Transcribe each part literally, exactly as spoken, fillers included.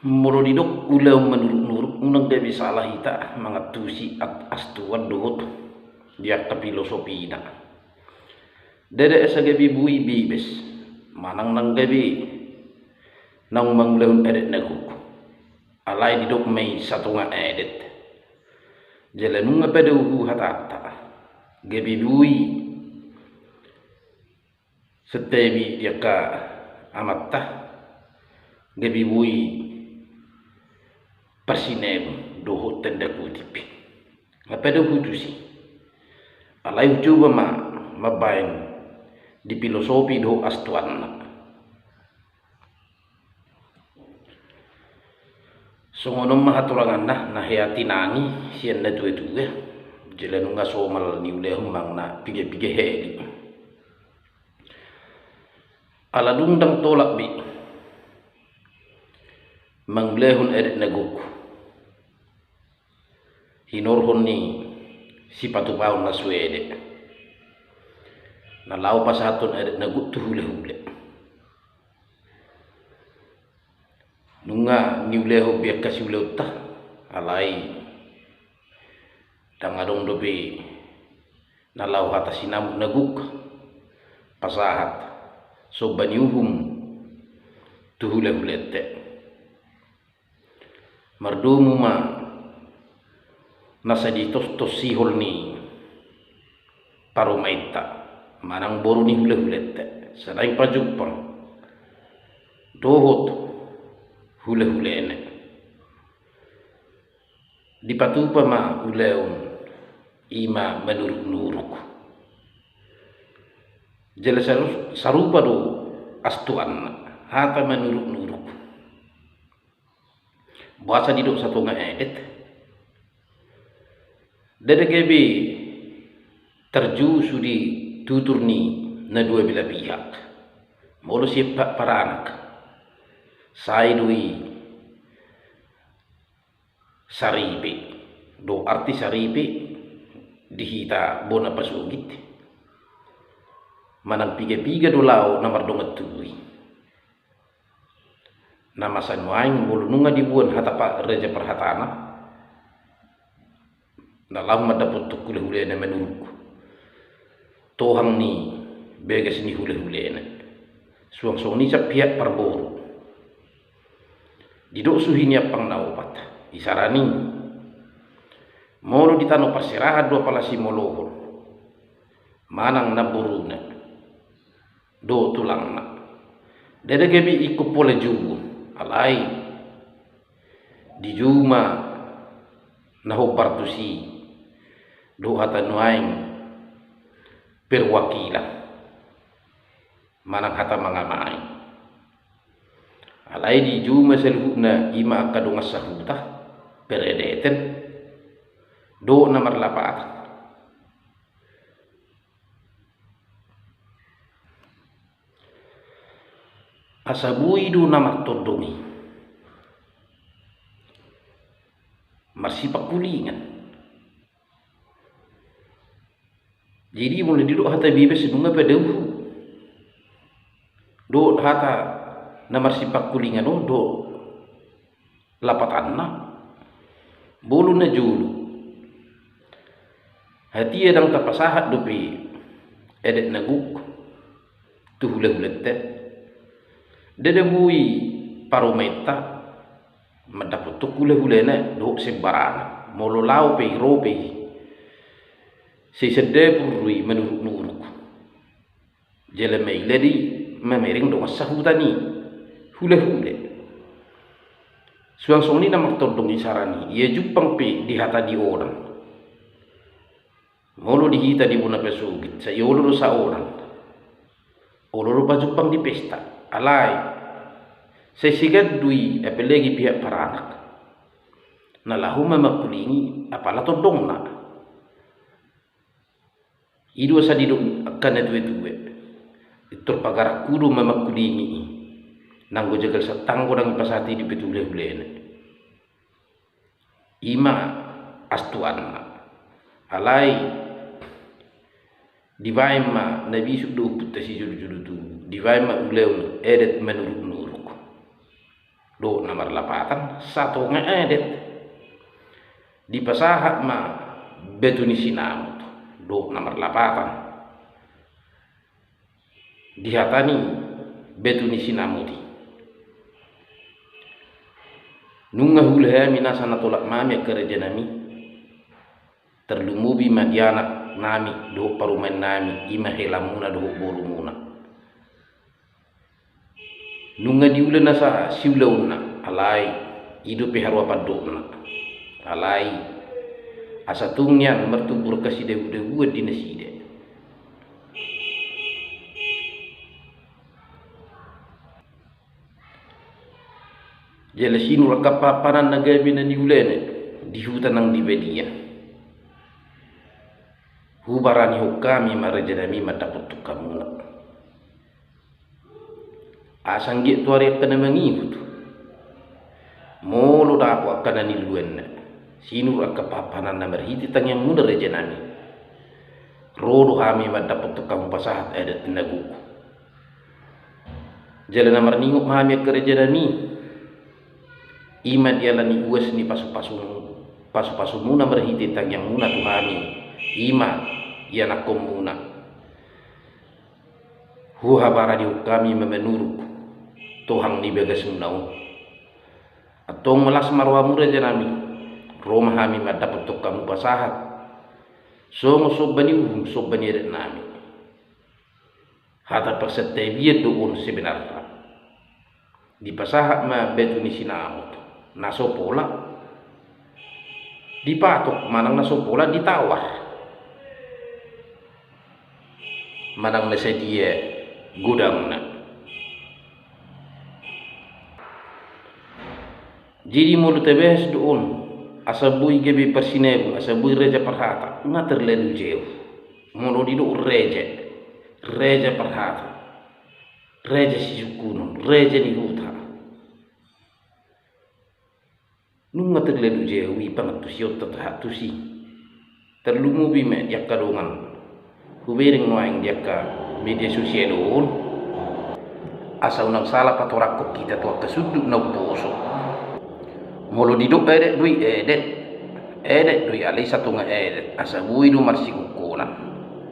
Molo didok ulaon manuruk-nuruk, unang gabe salah hita mangantusi at-, astuan dohot di angka pilosofina. Ndada asa gabe boi bebas manang ndang gabe naung mangulahon adat na gok. Alai didok ma i satonga adat. Jala nunga padaohu hatanta, gabe boi, santabi di angka amanta, gabe boi parsinabung dohot tanda kutip. Nga padaohu tusi. Alai hucoba ma mambaen di pilosofi dohot astuanna. Songon on ma haturanganna na hea tinangi sian na tua-tua, jala nunga somal niulahon manang na piga-piga hali. Ala dung ndang tolap be mangulahon adat na gok, hinorhon ni sipatupaon na suede na laho pasahathon adat na gok tu hula-hula. Nunga niulahon be angka siulaonta, alai ndang adong dope na laho hata sinamot na gok pasahat somba ni uhum tu hula-hulanta. Mardomu ma na sai ditostos sihol ni parumaenta manang boru ni hula-hulanta, sai naeng pajumpang dohot hula-hulana. Dipatupa ma ulaon i ma manuruk-nuruk. Jala saru-, sarupa do astuanna hata manuruk-nuruk. Boasa didok satonga adat? Ndada gabe tarjusu di tutur ni na dua belah pihak. Molo sian pa-, paranak, sai do i saripe. Do arti saripe di hita bona pasogit, manang piga-piga do laho na mardongan tubu i. Na masa nuaeng molo nunga diboan hata pa-, raja parhatana, na laho mandapothon hula-hulana manuruk tohang ni bagas ni hula-hulana. Suang songon i sian pihak parboru. Didok suhi ni ampang na opat, isarana i, molo di tano parserahan do apala simolohon manang namboruna dohot tulangna, ndada gabe ingkon pola jumbo, alai dijou ma na hombar tusi dohot hata nuaeng perwakilan manang hata mangamai. Alai dijou ma saluhutna i ma angka dongan sahuta, peredeten dohot na marlapatan. Asa boi do na martondong i marsipangkulingan. Jadi molo didok hata bebas nunga padaohu dohot hata na marsipangkulingan on dohot lapatanna. Molo na jolo, hatiha ndang tapasahat dope adat na gok tu hula-hulanta, ndada boi parumaenta mandapothon hula-hulana dohot sembarana. Molo laho pe i, ro pe i, sai sian dapur do i manuruk-nuruk. Jala maila do i mamereng dongan sahuta ni hula-hula. Suang songon i na martondong isarana i, ia jumpang pe di hata di onan. Molo di hita di bona pasogit, sai olo do saonan, olo do pajumpang di pesta. Alai sai sigandu i, apalagi pihak paranak, na laho mamangkulingi apala tondongna. I do asa didok angka na tua-tua, pintor pagarakku do mamangkulingi i, nanggo jagal santanggo ndang ipasahat i dope tu hula-hulana. I ma astuanna. Alai dibaen ma na bisuk do ompunta sijolo-jolo tubu, dibaen ma ulaon adat manuruk-nuruk. dohot na marlapatan, satonga adat. Dipasahat ma batu ni sinamot dohot na marlapatan. Di hata ni batu ni sinamot i. Nunga huula hami nasa na tolap nami angka raja nami. Tarlumobi ma di anak nami dohot parumaen nami, i ma helamuna dohot borumuna. Nunga diula nasa siulaonna, alai i dope haroa pandokna. Alai asa tung nian martubu angka sidabudabuan di nasida. Jala sinur angka pahanpahanan na gabe na niulana di huta nang di badia. Hubaranihon hami ma raja nami mandapothon hamuna. Asa anggiat tu ari angka na mangihut, molo dapot angka na niluluanna, sinur angka pahanpahanan na marhite tangiangmuna raja nami, ro do hami mandapothon hamu pasahat adat na gogo. Jala na marningot ma hami angka raja nami, i ma diala ni uas ni pasupasu, pasupasumuna marhite tangiangmuna tu hami, i ma ianakkonmuna. Huhabaranihon hami ma manuruk tohang ni bagasmuna on. Antong las ma rohamu raja nami, ro ma hami mandapothon hamu pasahat songon somba ni uhum, somba ni adat nami. Hata parsantabian do on sebenarna. Dipasahat ma batu ni sinamot na so pola, dipatok manang na so pola ditawar, manang na sadia godangna. Jadi molo tabahas do on, asa boi gabe parsinabung, asa boi raja parhata, nga terlalu jauh. Molo didok raja, raja parhata, raja sisungkunon, raja ni huta, nunga terlalu jauh i pangantusionta tahat tusi. Tarlumobi ma di angka dongan hubereng nuaeng di angka media sosial on. Asa unang sala patorangkon hita tu angka sundut na umposo. Molo didok adat do i, adat, adat do i, alai satonga adat, asa boi do marsingkongkonan,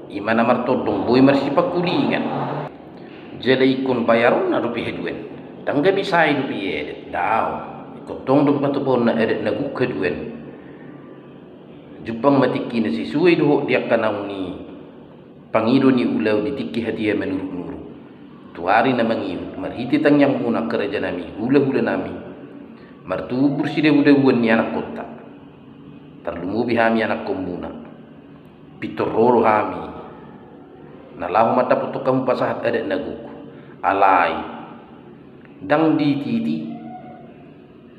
i ma na martondong, boi marsipangkulingan. Jala ingkon bayaronna dope haduan. Ndang gabe sae dope i adat, daong. Ingkon tong dope patupaonna adat na gok haduan. Jumpang ma tingkina sesuai dohot di angka naung ni pangido ni ulaon di tingki hatiha manuruknuruk. Tu ari na mangihut marhite tangiangmuna angka raja nami, hulahula nami, martubu sidabudabuan ni anakkonta, tarlumobi hami anakkonmuna. Pintor ro do hami na laho mandapothon hamu pasahat adat na gok. Alai ndang dititi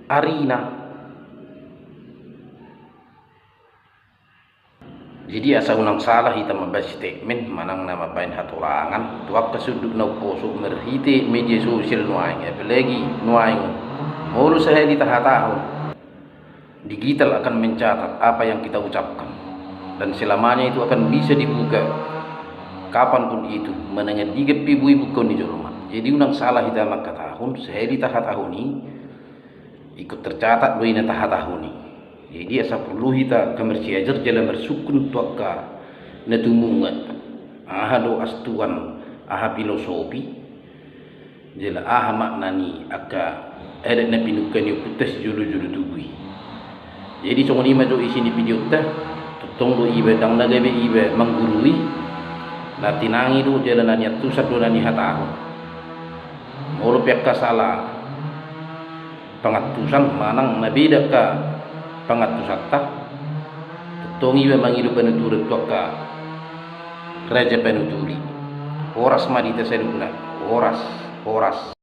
arina. Jadi asa unang sala hita mambaen statement manang na mambaen hatorangan tu angka sundut na umposo marhite media sosial nuaeng, apalagi nuaeng on. Molo sahali tahatahon, digital akan mencatat apa yang kita ucapkan, dan selamanya itu akan bisa dibuka kapanpun itu, manang andigan pe boi bukaon ni jolma. Jadi unang sala hita mangkatahon, sahali tahatahon i, ingkon tercatat do i na tahatahon i. Jadi asa porlu hita angka marsiajar jala marsungkun tu angka na tumunga, aha do astuan, aha filosofi, jala aha makna ni angka adat na pinungka ni ompunta sijolojolo tubu i. Jadi songon i ma jo isi ni videonta. Tongtong do iba ndang na gabe iba manggurui, na tinangi do jala na niantusan do na nihatahon. Molo pe angka sala pangantusan manang na beda angka pangantusanta, tongtong iba mangido panuturan tu angka raja panuturi. Horas ma di hita saluhutna. Horas, horas.